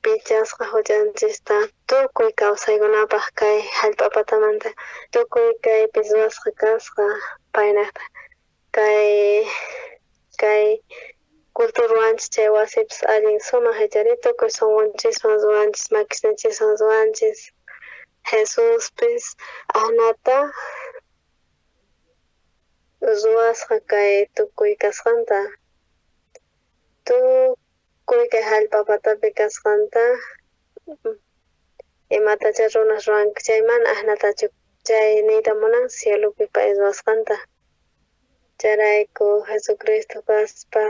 pichasqa huchanchista tukuy kawsaykunapaj kay jallp'a patamanta tukuy kaypi ruwasqa kasqa paynejta kay kay culto ruwanchis chay wasipis allin sumaq ichari tukuy sunqunchiswan ruwanchis makisninchiswan ruwanchis Jesuspis ajnata ruwasqa kay tukuy kasqanta tukuy kay jallp'a patapi kasqanta imatachá runas ruwanku chay mana ajnatachu chay niyta munan cielopi pay ruwasqanta chayrayku Jesucristo kaspa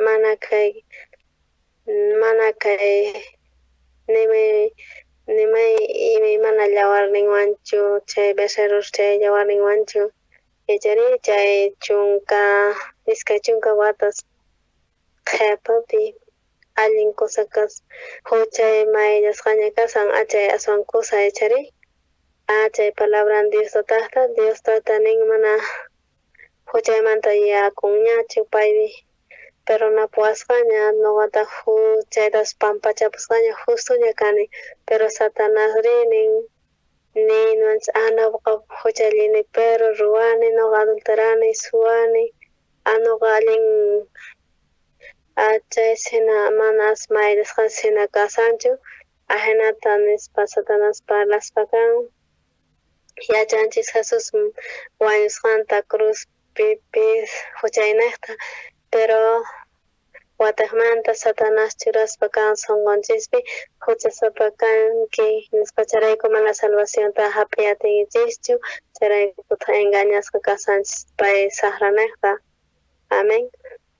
mana kay nimay imaymana llawarninwanchu chay becerros chay llawarninwanchu ichari chay 12 watas qhepapi allin kusa kas huchay mayllasqaña kasan achay aswan kusa ichari chay palabran Dios tatajta Dios tata nin mana huchaymanta yakunñachu paypi perdonapuwasqaña noqata huchaytas pampachapusqaña justoña kani pero Satanás ri nin niwanchis noqa huchallini pero ruwani noqa adulterani suwani noqa allin chay hina manas mayllasqanchis hina kasanchu ajinata nispa Satanás parlaspa kan yachanchis Jesús wañusqanta cruzpipis huchaynejta pero watejmanta Satanás churaspa kan sunqunchispi huchasapa kanki nispa chayrayku mana salvacionta jap'iy atinkichischu chayraykutaq engañasqa kasanchis pay saqranejta amén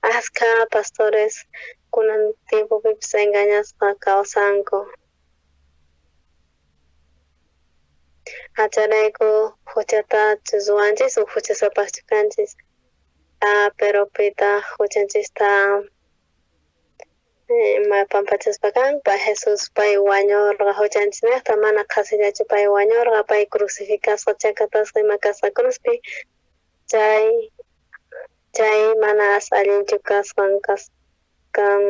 askha pastores kunan tiempopipis engañasqa kawsanku chayrayku huchatachu ruwanchis o huchasapaschu kanchis pero pitaq huchanchista ima pampachaspa kan pay Jesús pay wañurqa huchanchisnejta mana qhasillachu pay wañurqa pay crucificasqa chakatasqa ima kasqa cruzpi chay chay mana as allinchu kasqan kan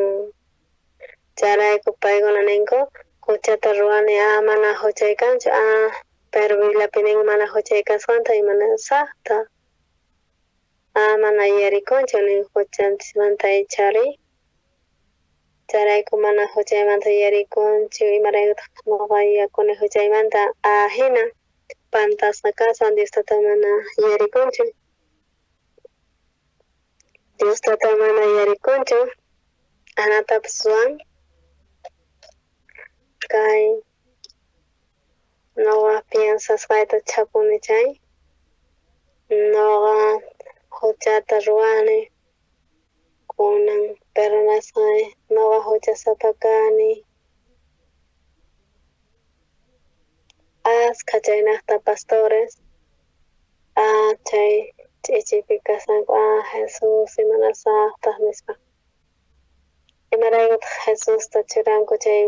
chayrayku paykuna ninku huchata ruwani mana huchay kanchu pero Bibliapi nin mana huchay kasqanta imana saqta mana yuyarikunchu nin huchanchismanta ichari chayrayku mana huchaymanta yuyarikunchu imaraykutaq noqa yuyakuni huchaymanta hina pantasqa kasan Dios tata mana yuyarikunchu Dios tata mana yuyarikunchu ajnatapis ruwan kay noqa piensasqayta chhapuni chay noqa huchata ruwani kunan perdonasqay noqa huchasapa kani askha chaynejta pastores chay ch'ichipi kasanku Jesús imanasaqtaq nispa imaraykutaq Jesusta churanku chay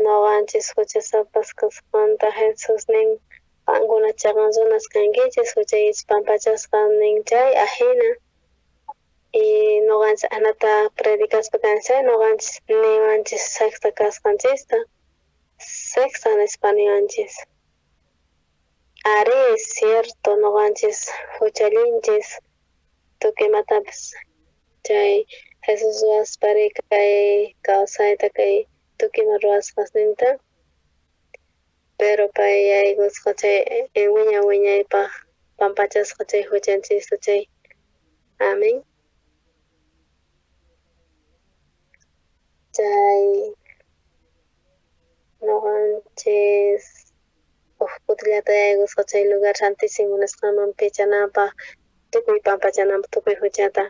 noqanchis huchasapas kasqanta Jesús nin qankuna chaqan runas kankichis huchaykichis pampachasqa nin chay ajina Y noqanchis anata predicaspa kanchis chay noqanchis niwanchis secta kasqanchista. Secta nispa niwanchis. Arí, es cierto, noqanchis huchallinchis tukuy imatapis chay Jesús ruwaspari kay kawsayta kay tukuy ima ruwasqasninta, pero pay yaykusqa chay wiña wiñaypaq pampachasqa chay huchanchista chay. Amén. Chay noqanchis uj kutillata yaykusqa chay lugar santísimo nisqaman pichanapaq tukuy pampachananpaq tukuy huchata.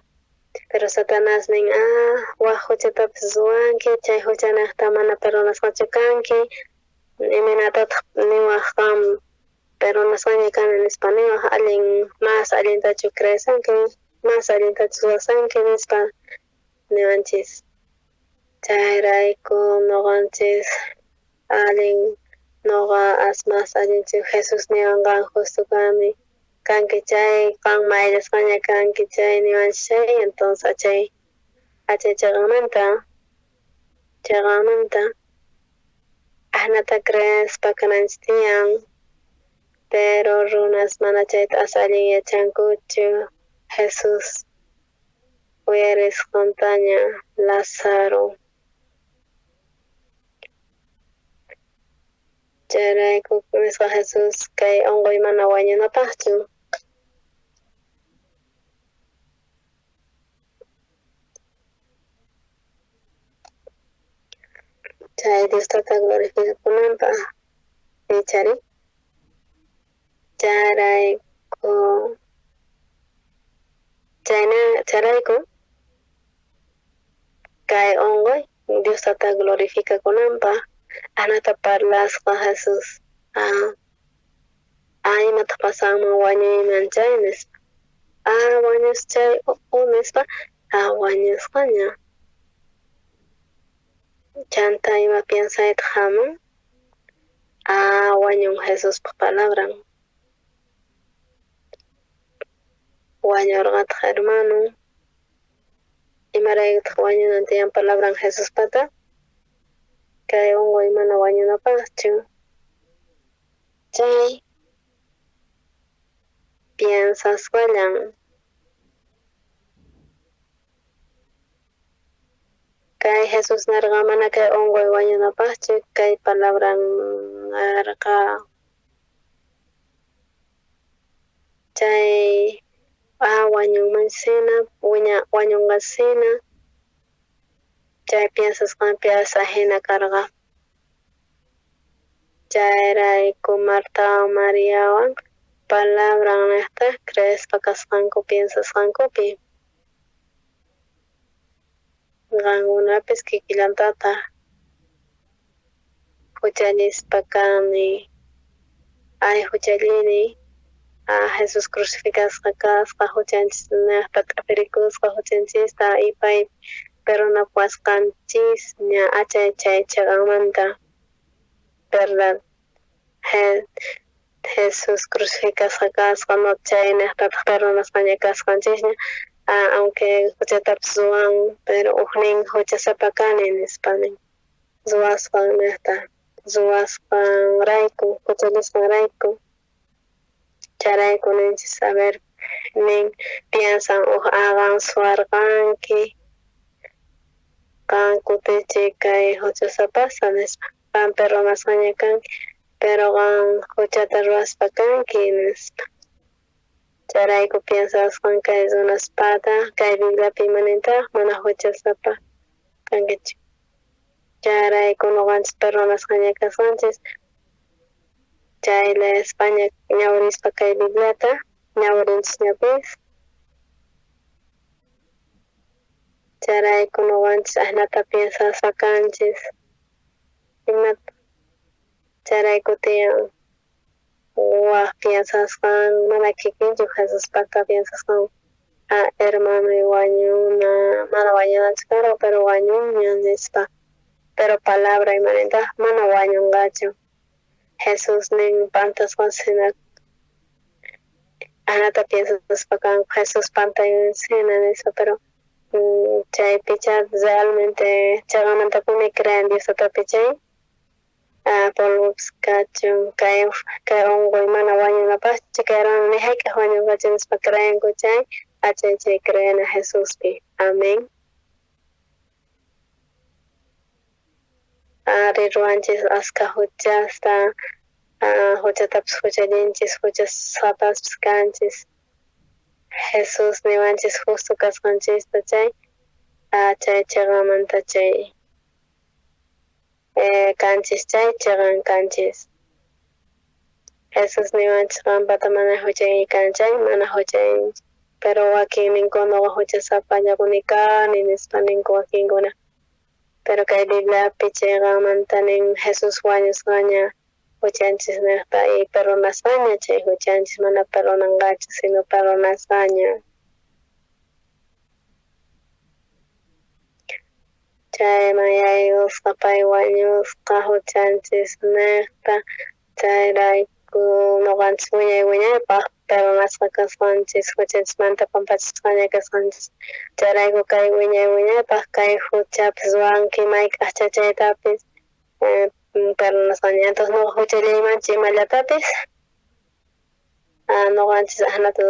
Pero Satanás nin, ah, waj huchatapis ruwanki, chay huchanejta mana perdonasqachu kanki, imaynatataq niwaj qam perdonasqaña kani nispa niwaj allin mas allintachu creesanki, mas allintachu ruwasanki nispa niwanchis. Chayrayku noqanchis allin noqa as mas allinchu Jesús niwan qan justo kani kanki chay, qan mayllasqaña kanki chay niwanchis chay, entonces achay achay chayqanmanta chayqanmanta ajnata creespa kananchis tiyan, pero runas mana chayta as allin yachankuchu Jesús uyarisqantaña Lázaro. Chayrayku nisqa Jesús kay onqoy mana wañunapaqchu. Chay Dios Tata glorificakunanpaq ichari. Chayrayku chayna chayrayku kay onqoy Dios Tata glorificakunanpaq anata parlasqa Jesús. Ah, ah imataq pasanman wañuyman chay nispa. Ah, wañus chay o nispa, ah wañusqaña. Chanta ima piensaytaq hamun? Ah, wañun Jesuspaq palabran. Wañurqataq hermano. Imaraykutaq wañunan tiyan palabran Jesuspata? Kay unquy mana wañunapaqchu. Chay piensasqallan. Kay Jesús nerqa mana kay unquy wañunapaqchu, kay palabran nerqa. Chay ah wañunmansina, wiña wañunqasina, chay piensasqanpi asa hina karqa. Chayrayku Martawan Mariawan palabran niqta creespa kasqanku piensasqankupi. Qankunapis kikillantataq huchallispa kani, ay huchallini, ah Jesús crucificasqa kasqa huchanchis niqta q'apirikusqa huchanchista y pay perdonapuwasqanchisña achay chay chiqanmanta. Verdad. Jesús crucificasqa kasqa no chay niqtataq perdonasqaña kasqanchisña, ah, aunque huchatapis ruwan, pero ujnin huchasapa kani nispa nin. Ruwasqan niqta, ruwasqanrayku, huchallisqanrayku. Chayrayku ninchis, a ver, nin piensan uj aqan suwarqanki, qan kutichiy kay huchasapasta nispa. Qan perdonasqaña kanki, pero qan huchata ruwaspa kanki nispa. Chayrayku piensasqan kay runaspata, kay Bibliapi ima nintaq mana huchasapa kankichu. Chayrayku noqanchis perdonasqaña kasqanchis, chay leespaña ñawirispa kay Bibliata, ñawirinchisñapis. Chayrayku noqanchis ajnata piensaspa kanchis. Imata chayrayku tiyan waj piensasqan mana kikinchu Jesuspata piensasqan. Ah, hermanoy wañuna, mana wañunachu karqa, pero wañunña nispa. Pero palabra ima nintaq mana wañunqachu. Jesús nin pantasqansina ajnata piensaspa kanku Jesús pantansina nispa, pero Chaypicha realmente chaymantapuni creen Dios tatapi chay polvopis kachun kay kay onqoy mana wañunapaqchu kay runa ni hayk'aq wañunqachu nispa creenku chay achay chay creena Jesuspi. Amén. Ari ruwanchis askha huchasta, huchatapis huchallinchis, huchasapaspis kanchis. Jesús niwanchis justo kasqanchista chay, chay cheqamanta chay kanchis chay cheqan kanchis. Jesús niwanchis qampata mana huchayki kan chay, mana huchayinchis. Pero wakin ninku noqa huchasapallapuni kani nispa ninku wakinkuna. Pero kay Bibliapi cheqanmanta nin Jesús wañusqaña huchanchis niqta y perdonasqaña chay huchanchis mana perdonanqachu sino perdonasqaña. Chayman yaykusqa pay wañusqa huchanchis niqta chayrayku noqanchis wiñay wiñaypaq perdonasqa kasqanchis huchanchismanta pampachasqaña kasqanchis. Chayrayku kay wiñay wiñaypaq kay huchapis ruwanki mayk'aqcha chaytapis perdonasqaña. Entonces noqa huchallaymanchu imallatapis noqanchis ajnata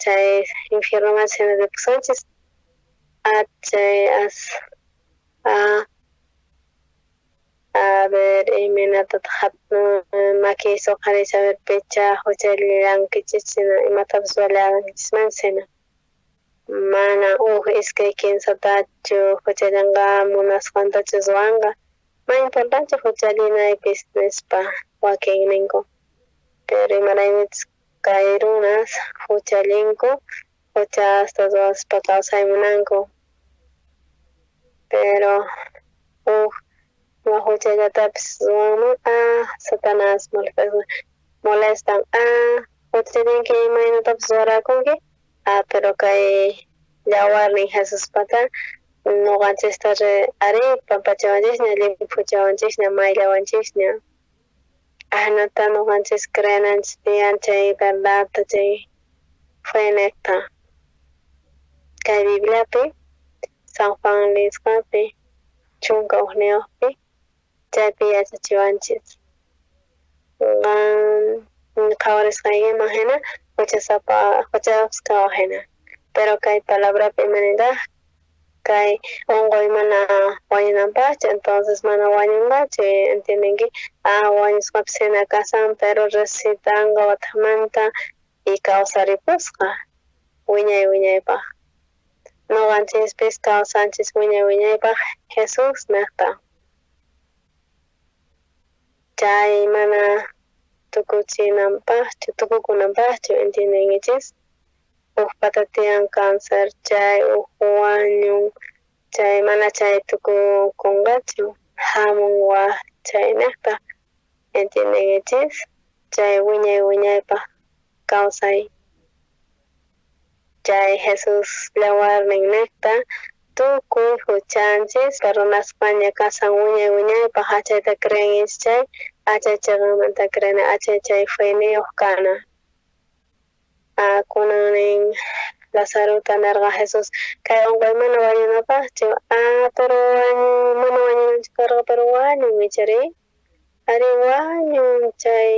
chay infiernomanchis hina ripusunchis chay as a ver imaynatataq makiy suqharis a ver picha huchallankichis hina imatapis ruwallankichismanchis hina mana uj iskay kinsatachu huchallanqa munasqantachu ruwanqa ma importante huchallinaypis nispa wakin ninku pero imaraykuchus kay runas huchallinku huchasta ruwaspa kawsay munanku pero uj ma huchallatapis ruwanman Satanás molestan huchallinki imaynatapis ruwarakunki pero kay yawarnin Jesuspata noqanchista ari pampachawanchisña llimphuchawanchisña mayllawanchisña ajnata noqanchis creenanchis tiyan chay verdadta chay fenecta kay Bibliapi San Juan nisqapi 11 chaypi yachachiwanchis qan qhawarisqaykiman hina huchasapa huchayuqpis kawaq hina pero kay palabrapi imanintaq kay onqoy mana wañunanpaqchu entonces mana wañunqachu entiendenki wañusqapis hina kasan pero resucitanqa wataqmanta y kawsaripusqa wiñay wiñaypaq noqanchispis kawsanchis wiñay wiñaypaq Jesús niqta chay mana tukuchinanpaqchu tukukunanpaqchu entiendenkichis uj pata tiyan cáncer chay uj wañun chay mana chay tukukunqachu hamun waj chayniqta entiendenkichis chay wiñay wiñaypaq kawsay chay Jesús yawarnin niqta tukuy huchanchis perdonasqaña kasan wiñay wiñaypaq achayta creenchis chay achay cheqanmanta creena achay chay feyniyuq kana kunan nin Lazarota nerqa Jesús kay onqoy mana wañunapaqchu pero mana wañunanchu karqa pero wañun ichari ari wañun chay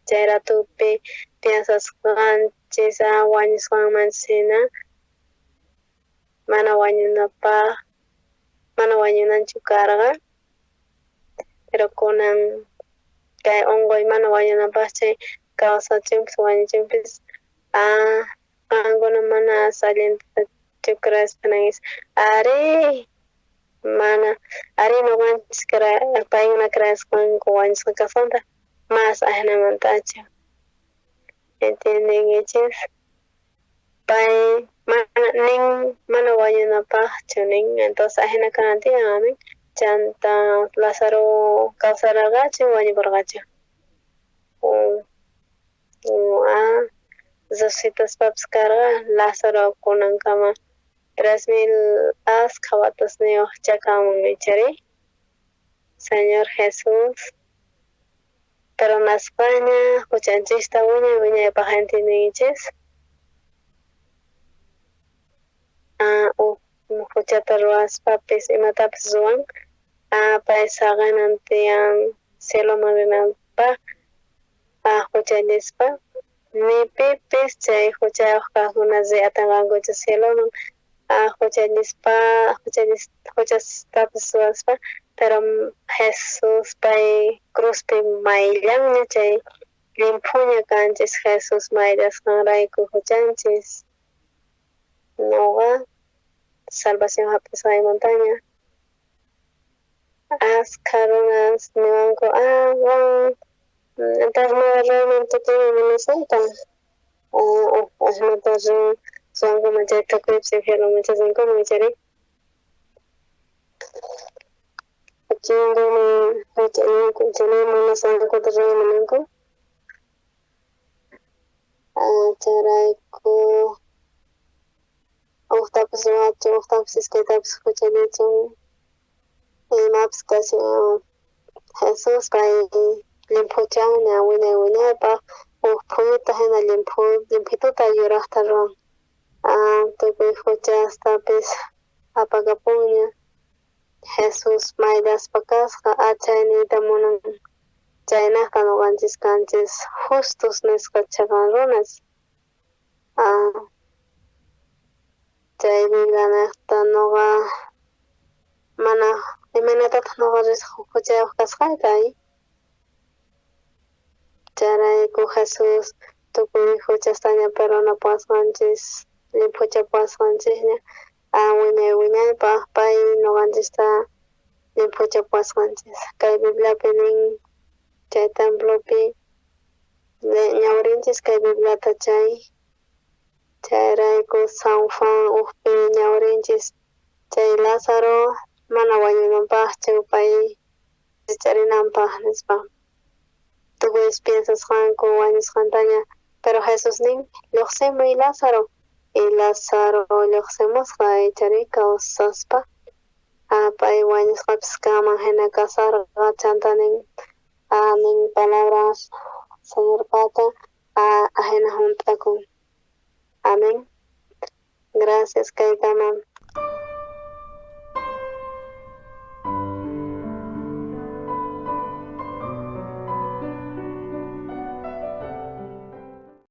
chay ratupi piensasqanchis wañusqanmanchis hina mana wañunapaq mana wañunanchu karqa pero kunan kay onqoy mana wañunapaq chay kawsachinpis wañuchinpis qankuna mana allintachu creespa ninkichis ari mana ari noqanchis paykuna creesqanku wañusqa kasqanta mas ajinamantachu entiendenkichis pay mana nin mana wañunapaqchu nin entonces ajina kanan tiyan amen chanta Lázaro kawsararqachu wañupurqachu resucitaspapis karqa Lázaro kunankama 3000 askha watasniyuq chakanman ichari Señor Jesús perdonasqaña huchanchista wiñay wiñaypaq entiendenkichis uj Juchata ruwaspapis imatapis ruwan, pay saqenan tiyan cieloman rinanpaj juchallispa. Ni pipis chay juchayoj kajkuna riy atinqankuchu cieloman juchallispa, juchastapis ruwaspa, pero Jesús pay cruzpi mayllanña chay llimphuña kanchis Jesús mayllasqanrayku juchanchis. Noqa salvación hap'isqaymantaña askha runas niwanku, qan enfermera rayman tukuyman munasqanta ajinata rin ruwankuman chay tukuypis infiernoman rinkuman ichari. Wakin runa huch'ayanku chay munasqankuta ruwayman ninku. Chayrayku ujtapis ruwachun, ujtapis iskaytapis juchallichun, imapis kashan Jesús pay llimphuchanña wiñay wiñaypaj uj phuyuta jina llimphituta yurajta ruwan. Tukuy juchastapis apakapunña Jesús mayllaspa kasqa chay niyta munan chaynejta noqanchis kanchis justos nisqa cheqan runas. Chay Biblianejta noqa mana imaynatataj noqa risaj juchayoj kasqayta. Chayrayku Jesús tukuy juchastaña perdonapuwasqanchis, llimphuchapuwasqanchisña wiñay wiñaypaj pay noqanchista llimphuchapuwasqanchis. Kay Bibliapi nin chay templopi ñawrinchis kay Bibliata chay. Chayrayku San Juan ujpi ñawrinchis chay Lázaro mana wañunanpajchu pay rich'arinanpaj nispa. Tukuypis piensasqanku wañusqantaña, pero Jesús nin, llojsimuy Lázaro. Y Lázaro llojsimusqa ichari kawsaspa pay wañusqapis kanman jina kasarqa chanta nin nin palabras Señorpata ajina junt'akun. Amén. Gracias kaykama.